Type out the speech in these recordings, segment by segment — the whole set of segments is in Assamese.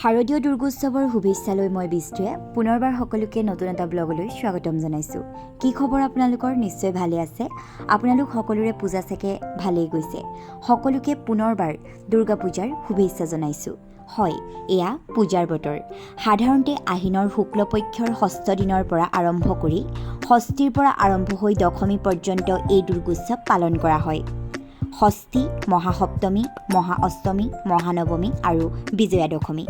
শাৰদীয় দুৰ্গোৎসৱৰ শুভেচ্ছালৈ মই বিষ্টুৱে পুনৰবাৰ সকলোকে নতুন এটা ব্লগলৈ স্বাগতম জনাইছোঁ। কি খবৰ আপোনালোকৰ? নিশ্চয় ভালে আছে। আপোনালোক সকলোৰে পূজা চাগে ভালেই গৈছে। সকলোকে পুনৰবাৰ দুৰ্গা পূজাৰ শুভেচ্ছা জনাইছোঁ। হয়, এয়া পূজাৰ বতৰ। সাধাৰণতে আহিনৰ শুক্লপক্ষৰ ষষ্ঠ দিনৰ পৰা আৰম্ভ কৰি ষষ্ঠীৰ পৰা আৰম্ভ হৈ দশমী পৰ্যন্ত এই দুৰ্গোৎসৱ পালন কৰা হয়। ষষ্ঠী, মহাসপ্তমী, মহা অষ্টমী, মহানৱমী আৰু বিজয়া দশমী।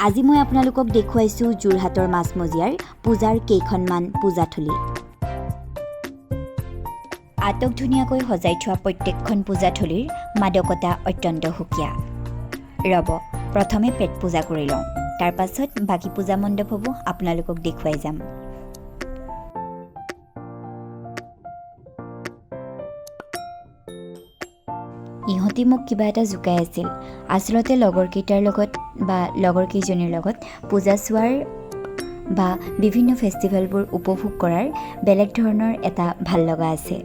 আজি মই আপোনালোকক দেখুৱাইছোঁ যোৰহাটৰ মাজমজিয়াৰ পূজাৰ কেইখনমান পূজাথলী। আটক ধুনীয়াকৈ সজাই থোৱা প্ৰত্যেকখন পূজাথলীৰ মাদকতা অত্যন্ত সুকীয়া। ৰ'ব, প্ৰথমে পেট পূজা কৰি লওঁ, তাৰ পাছত বাকী পূজা মণ্ডপসমূহ আপোনালোকক দেখুৱাই যাম। ইহঁতি মোক কিবা এটা জোকাই আছিল। আচলতে লগৰকেইটাৰ লগত বা লগৰ কেইজনীৰ লগত পূজা চোৱাৰ বা বিভিন্ন ফেষ্টিভেলবোৰ উপভোগ কৰাৰ বেলেগ ধৰণৰ এটা ভাল লগা আছে।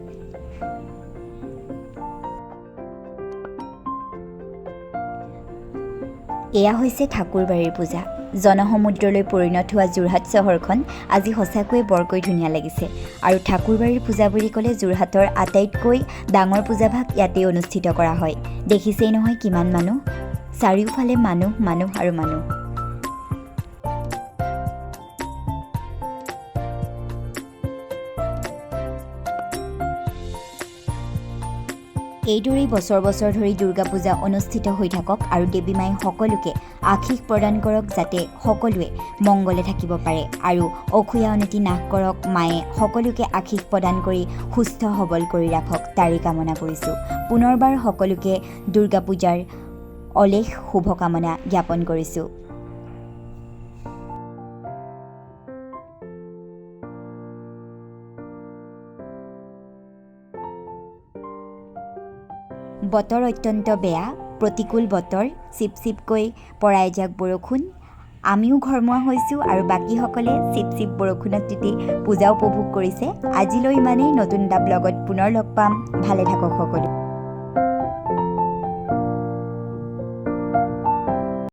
এয়া হৈছে ঠাকুৰবাৰীৰ পূজা। জনসমুদ্ৰলৈ পৰিণত হোৱা যোৰহাট চহৰখন আজি সঁচাকৈয়ে বৰকৈ ধুনীয়া লাগিছে। আৰু ঠাকুৰবাৰীৰ পূজা বুলি ক'লে যোৰহাটৰ আটাইতকৈ ডাঙৰ পূজাভাগ ইয়াতেই অনুষ্ঠিত কৰা হয়। দেখিছেই নহয় কিমান মানুহ, চাৰিওফালে মানুহ মানুহ আৰু মানুহ। এইদৰেই বছৰ বছৰ ধৰি দুৰ্গা পূজা অনুষ্ঠিত হৈ থাকক আৰু দেৱী মায়ে সকলোকে আশীষ প্ৰদান কৰক, যাতে সকলোৱে মংগলে থাকিব পাৰে আৰু অসূয়া অনীতি নাশ কৰক। মায়ে সকলোকে আশীষ প্ৰদান কৰি সুস্থ সবল কৰি ৰাখক, তাৰেই কামনা কৰিছোঁ। পুনৰবাৰ সকলোকে দুৰ্গা পূজাৰ অলেখ শুভকামনা জ্ঞাপন কৰিছোঁ। বতৰ অত্যন্ত বেয়া, প্ৰতিকূল বতৰ, চিপচিপকৈ পৰা এজাক বৰষুণ। আমিও ঘৰমুৱা হৈছোঁ আৰু বাকীসকলে চিপচিপ বৰষুণত তিতি পূজা উপভোগ কৰিছে। আজিলৈ ইমানেই। নতুন এটা ব্লগত পুনৰ লগ পাম। ভালে থাকক সকলো।